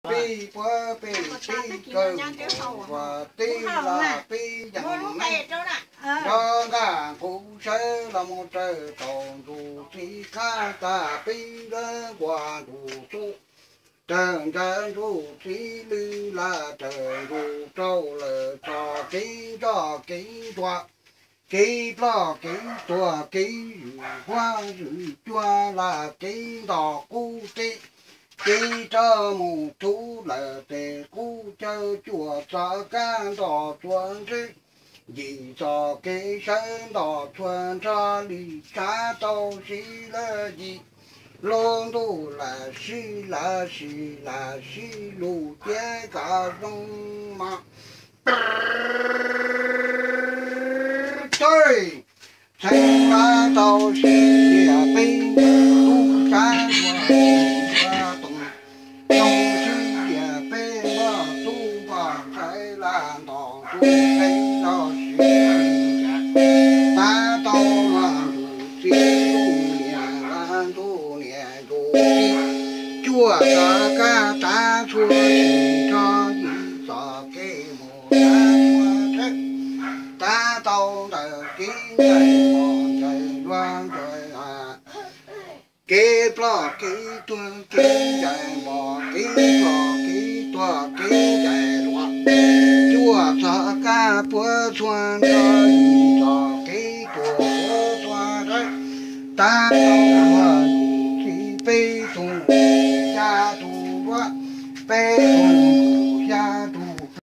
Peb puav peb tib kawg nkaus, tib laj peb yeej meej, nrog ntaj qub sawv los mus raws tau ntsuj txiv qab tag, peb nrog nkuaj ntsuj xub, raws nraim ntsuj txiv lwj laj, raws ntsuj rau lawm txoj kev nroj kev ntuag, kev ploj kev tuag, kev zwm huab zwm cua, laj kev nto qub teb, kev rov mus rhuv lawm tes qub caug, cuaj txoj kab nto txhua ntswg, yim txoj kev sawv nto txhua nrho, li tshav tau siv lawm yim lub ntuj, lam sib lam sis lam sib lug cia kom zoo mog. Txheej lam tau siv tias peb tub sab ua tus toom, zoo siv tias peb npoj tub npoj ntxhais, lam nto ntsuj peb los siv tias tab tau luag ntsuj txiv ntsuj niam, lam ntsuj niam ntsuj txiv, cuaj txoj kab tav txhua tsis nrho, yim txoj kev mus tav txhua teb, tab tau ntawm kev ncaim npog ncaim luag ntsuag, kev ploj kev tuag, kev ncaim npog kev ploj kev tuag, kev ncaim luag, cuaj txoj kab puav txhua nrho, yim txoj kev tuag puav txhua teb, tab tau